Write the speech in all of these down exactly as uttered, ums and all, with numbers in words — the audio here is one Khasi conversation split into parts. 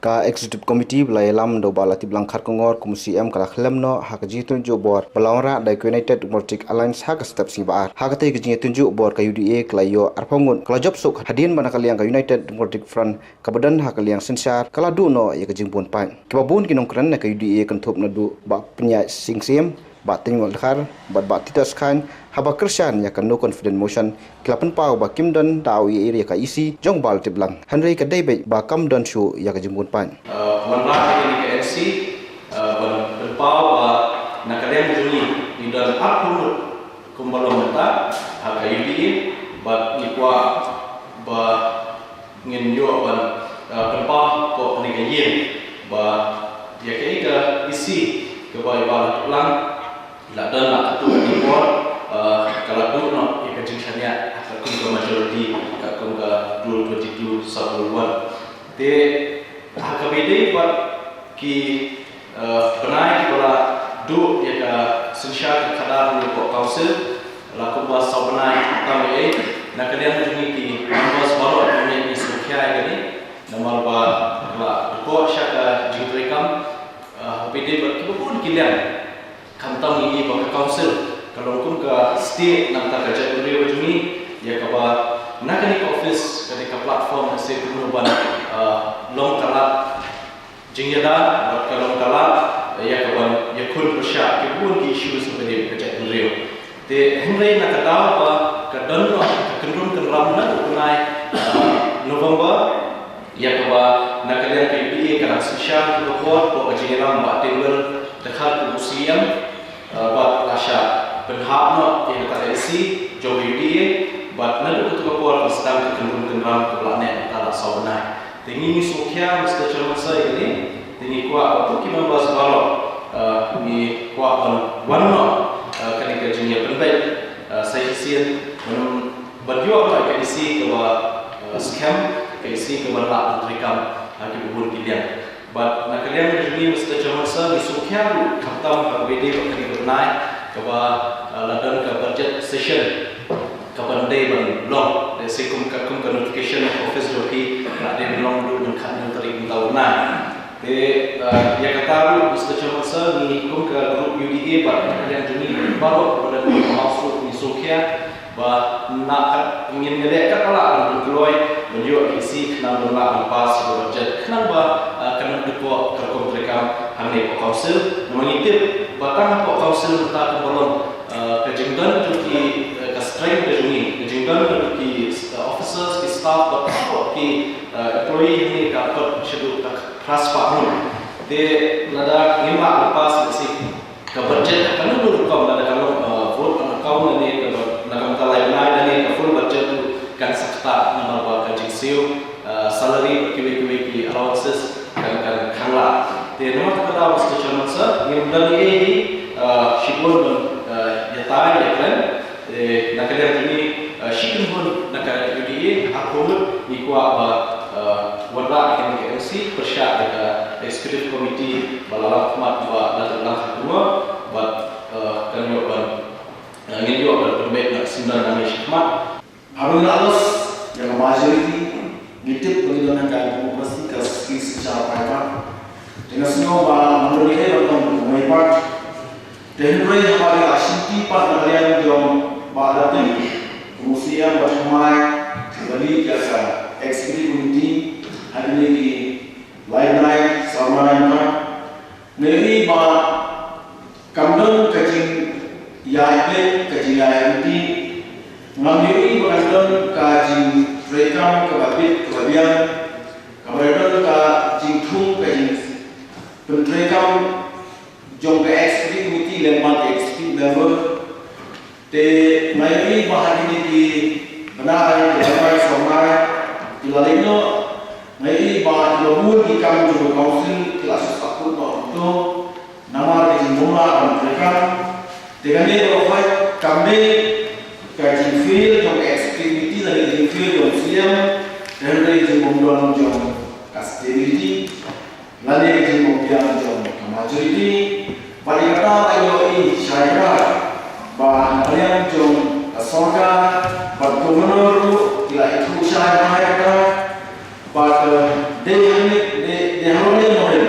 Ka Executive Committee ba la ïalam da u Bah Latiplang Kharkongor kum u C M ka la khlem noh ha ka jingïatynjuh bor ba la wanrah da ka United Democratic Alliance ha ka step sngi ba ar. Ha katei ka jingïatynjuh bor ka U D A ka la ïoh arphew ngut ka la jop suk hadien ba na ka liang ka United Democratic Front kaba don ha ka liang synshar ka la duh noh ïa ka jingbun paid. Kiba bun ki nongkren na ka U D A kynthup naduh Bah Pynïaid Sing Syiem, Bah Tynmut Dkhar bad Bah Titus Chyne haba kyrshan ïa ka no confidence motion ki la pynpaw ba kim don daw ïa ïa ka E C jong Bah Latiplang. Hynrei ka dei beit ba kam don shuh ïa ka jingbun paid. Uh, wanrah ïa kane ka M C, uh, ban pynpaw ba na ka liang jong ngi ngi don arphew ngut kumba long mynta ha ka U D A bad ngi kwah ba ngin ïoh ban, uh, pynpaw hapoh kane ka ïing ba ïa kaei ka E C kaba i Bah Latiplang la don la katto katne por, uh, ka la duh noh ïa ka jingshaniah ha ka kum ka majority ka kum ka rule twenty-two sub rule one. Te ha kaba ïadei bad ki, uh, bnai kiba la duh ïa ka synshar ka khadar hapoh council la kumba saw bnai tam ïa ei. Na ka liang jong ngi ki members baroh ngi sngewkhia ïa kane namar ba ka la dkor sha ka jingtreikam, uh, ha kaba ïadei bad kiba bun ki liang. Khamtam ngi i ba ka council ka long kum ka state nangta ka jaitbynriew ka jong ngi, ïa kaba na kane ka office kane ka platform ka sdang kumno ban, uh, long ka lad jingïada bad ka long ka lad ïa ka ban ïakhun pyrshah ki bun ki issues ba dei ka jaitbynriew. Te hynrei na ka daw ba ka don noh ka kynrum kynram na u bnai, uh, November, ïa kaba na ka liang ka U D A ka dang synshar ha ka por hapoh ka jingïalam Bah Tynmut Dkhar kum u C M, uh, bad la shah pynhap noh ïa kata ka E C jong ka U D A bad naduh kato ka por ka sdang ka kynrum kynram kaba la neh mynta la saw bnai. Te ngi ngi sngewkhia Mister Chairman Sir ïa kane, te ngi kwah ba ki members baroh, uh, ngi kwah ban wan noh, uh, kane ka jingïapynbeit, uh, sa shisien ban ban ïoh ka E C kaba, eh, skhem, ka E C kaba lah ban treikam ha kiba bun ki liang. Bad na ka liang jong ngi Mister Chairman Sir, ngi sngewkhia ruh khamtam ha kaba ïadei bad kane ka bnai kaba, eh, la don ka budget session kaban dei ban long. Lehse kum ka, kum ka notification of office jong phi, la dei ban long naduh hynñiew tarik mynta u bnai. Te, eh, ïa kata ruh Mister Chairman Sir, ngi kum ka group U D A bad na ka liang jong ngi baroh kaba don ha House ruh ngi sngewkhia ba na ka ngin ïaleh katba lah ban pynkloi ban ïoh ka E C khnang ban lah ban pass ïa ka budget khnang ba, eh, kan ym dkor ka rukom treikam hangne hapoh council. Namar ngi tip ba tang hapoh council mynta kumba long, eh, ka jingdon jong ki, eh, ka strength ka jong ngi, ka jingdon jong ki, eh, officers, ki staff bad baroh ki, eh, employee hangne ka kot shaduh ka Khras pa ngun. Te lada ngim lah ban pass ïa ka budget ha kano kano ka rukom, lada ka long, uh, vote on account lane ka, na ka bynta lai bnai lane ka full budget ruh kan sa ktah namar ba ka jingsiew, uh, salary bad kiwei kiwei ki allowances kan, kan khang lah. Te namar kata ka daw Mister Chairman Sir, ngim don ei ei, uh, shibun ban, uh, ïatai ïakren. Eh, na ka liang jong ngi, eh, shi kynhun na ka U D A, ha khmat ngi kwah ba, eh, wanrah ïa kane ka M C pyrshah ïa ka Executive Committee ba la lam khmat ba la dang lang ha khmat bad, eh, kan ïoh ban, eh, ngin ïoh ban pynbeit na ka sindon nangne shakhmat. Haba ngi la los ïa ka majority, ngi tip ba ngi don ha ka democracy, ka state shisha paidbah. Te nga sngew ba ngi don ïa ka long ka mai part. Te hynrei haba ngi la shimti pat na ka liang jong Bah Latiplang, kum u C M ba thymmai, ba lead ïa ka executive committee, ha kine ki lai bnai, saw bnai mynta. Nga ïohi ba kam don ka jingïaibeit, ka jingïaibeit. Ngam ïohi ba kam don ka jingtreikam kaba bit kaba biang. Kaba don ka jingthung, ka jingpyntreikam jong ka executive committee lem bad ka executive member. Te nga ïohi ba ha kine ki bnai, ki bnai, saw bnai ki la leit noh, nga ïohi ba ki la bun ki kam jong ka council ki la shu sahkut noh hangto namar ka jingbymlah ban treikam. Te kane ka la hoi kam dei ka jingfail jong ka executive committee lane ka jingfail jong u C M, te hynrei ka jingbymdon jong ka stability. Lane ka jingbymbiang jong ka majority. Bad ïa kata la ïohi shai bha ba na ka liang jong ka sorkar bad governor ruh ki la ithuh shai bha ïa kata. Bad, eh, dei hangne, dei, Te hangne nongrim,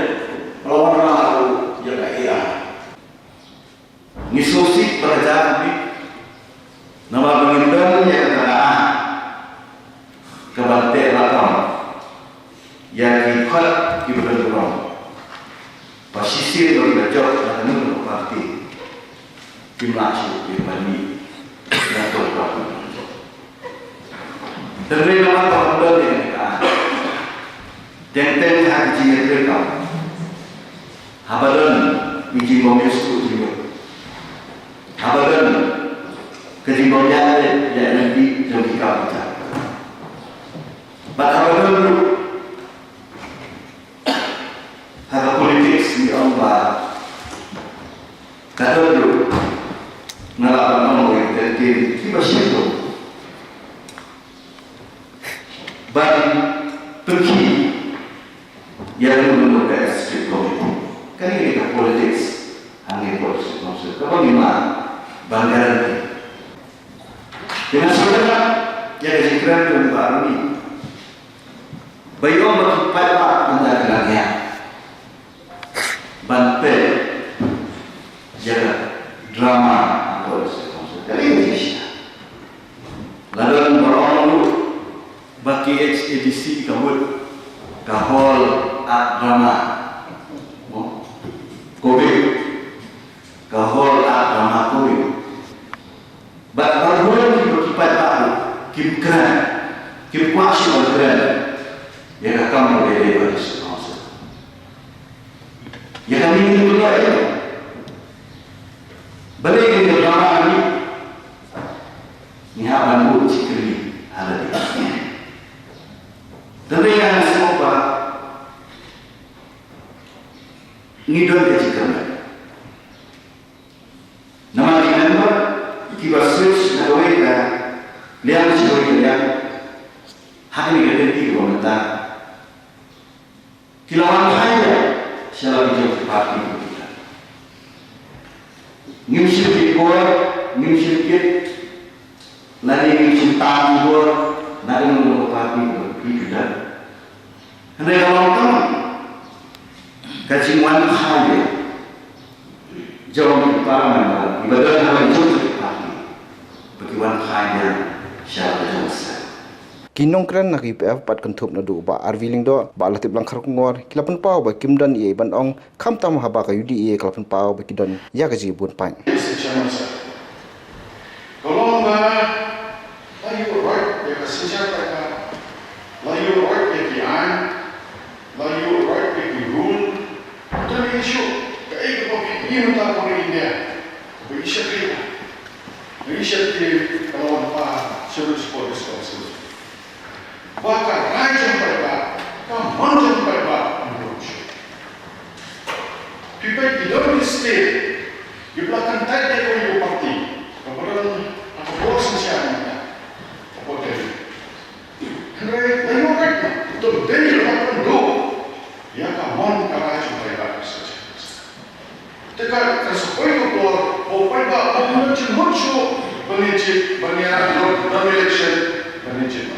la wanrah ruh ïa ka A I. Ngi sngewsih ba ka jia ka mih, namar ba ngim don ïa kata ka A I kaban teh lakam ïa ki khot kiba don burom. Ba shisien ba ki la jop na kano kano ka party, kim lah shuh ïa ban mih na ka party. Hynrei namar ba ym don ïa kane ka, teng teng ha ka jingïatreikam, haba don i jingbym ïohsngew jingmut, haba don ka jingbym ïaid ïa lynti jong ki kam ki jam, bad haba don ruh ha ka politics, ngi ong ba ka don ruh, nga lah ban ong ruh, ïa ka ktien kiba shyrkhei ban pynkhih ïa ka nongmihkhmat ka executive committee. Kane ka politics hangne ka politics ka bang ïa ma ban guarantee. Te nga sngewthuh ïa ka jingkren jong u Bah Runi ba ïa ong ba ki paidbah mynta ki la ngiah ban peit ïa ka drama ha College Council. Ka dei ka jingshisha. La don ba ong ruh ba K H A D C ka mut ka hall art drama. Mo? Covid. Ka hall art drama Covid. Bad baroh kiba ki paidbah ruh kim kren, kim kwah shuh ban kren ïa ka kam kaba ïadei bad District Council. Ïa kane ngi pynlong ïa, balei ngi drama ngi, ngi hap ban buh jingkylli ha lade. Tang ba nga sngewbha ngi don ka jingkyrmen. Namar ki member kiba switch na kawei ka liang sha kawei ka liang, ha kane ka lynti kaba mynta, ki la wan phai ïa sha la ki jong ki party. Ngim shim kit bor, ngim shim kit, lane ngim shim tam bor na kano kano ka party kaba phi don. Hynrei ka long tang ka jingwan phai ïa jong ki para member kiba don ha la ki jong ki party ba ki wan phai biang sha la ka jong ka seng. Ki nongkren na ka U P F bad kynthup naduh u Bah R V Lyngdoh, Bah Latiplang Kharkongor, ki la pynpaw ba kim don ei ei ban ong, khamtam haba ka U D A ka la pynpaw ba ki don ïa ka jingbun paid. Mister Chairman Sir, ka long ba la ïoh roit ïa ka synshar paidbah, la ïoh roit ïa ki aiñ, la ïoh roit ïa ki rule. Te lei shuh kaei kaba phi i mynta ha India, ba i shakri, ba i shakri ka la wan phai sha u Sports Council. Ba ka rai jong paidbah, ka mon jong paidbah, ka mon jong. Phi peit ki don ki state kiba la kyntait ïa ka party, kaba don ha ka bor synshar mynta, ka bor Delhi. Hynrei la ïoh rit na, to dei la pynduh ïa ka mon ka rai jong paidbah. Te ka, ka sa poi ka por ba u paidbah um jingmut shuh ban ïa jied, ban ïa lor dam election, ban ïa jied.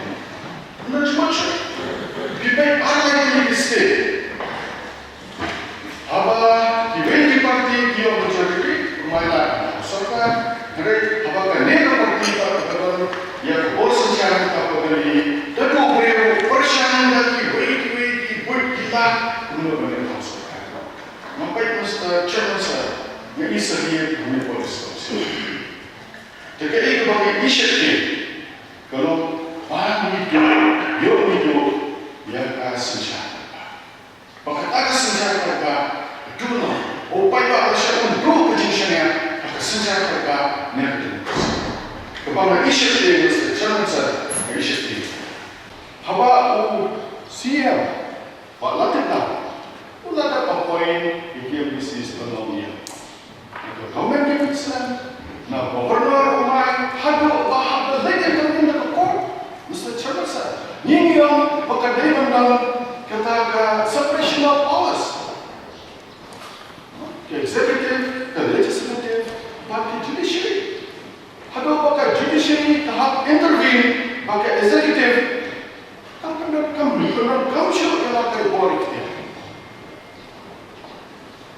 Um jingmut shuh. Phi peit ar lai tylli ki state, haba kiwei ki party ki ïoh majority, kumba ïa la sorkar, hynrei haba kane ka party pat ka don ïa ka bor synshar kaba kali, te u briew u pyrshang da kiwei kiwei ki buit ki lad, kumno ban ïa la sorkar. Nga peit, Mister Chairman Sir, nga i sa ïa ka Sports Council. Te kaei kaba nga i shakri ka long ba ngi duh, ïoh ngi duh ïa ka synshar paidbah. Ba kata ka synshar paidbah, duh noh, u paidbah lashai un duh ka jingshaniah ha ka synshar paidbah ne ka democracy. Kaba nga i shakri, Mister Chairman Sir, nga i shakri. Haba u C M Bah Latiplang u la dep appoint ïa ki M D Cs ban long ïa ka government, ki Queensland, na Governor u mai, haduh ba haba leit interview na ka court, Mister Chairman Sir, ngi ngi ong ba ka dei ban don kata ka separation of powers. Ka executive, ka legislative, bad ka judiciary. Haduh ba ka judiciary ka hap intervene, ba ka executive kam pyndonkam, pyndonkam shuh ïa la ka bor iktiar.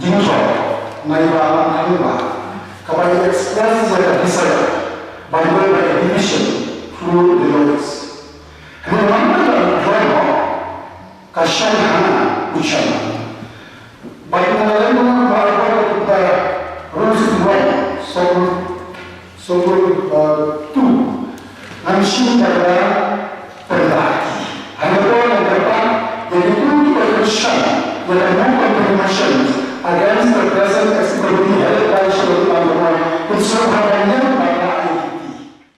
jingthrang, nai ba lang hynrei ba, kaba i express ïa ka desire, ba i ba i division through the lotus. Hynrei ba lang hynrei ba, ka shang hana, u shang. Ba i na lai ba ba ba ba ba, rose is one, so, so, uh, two. Ngan shim ba ba,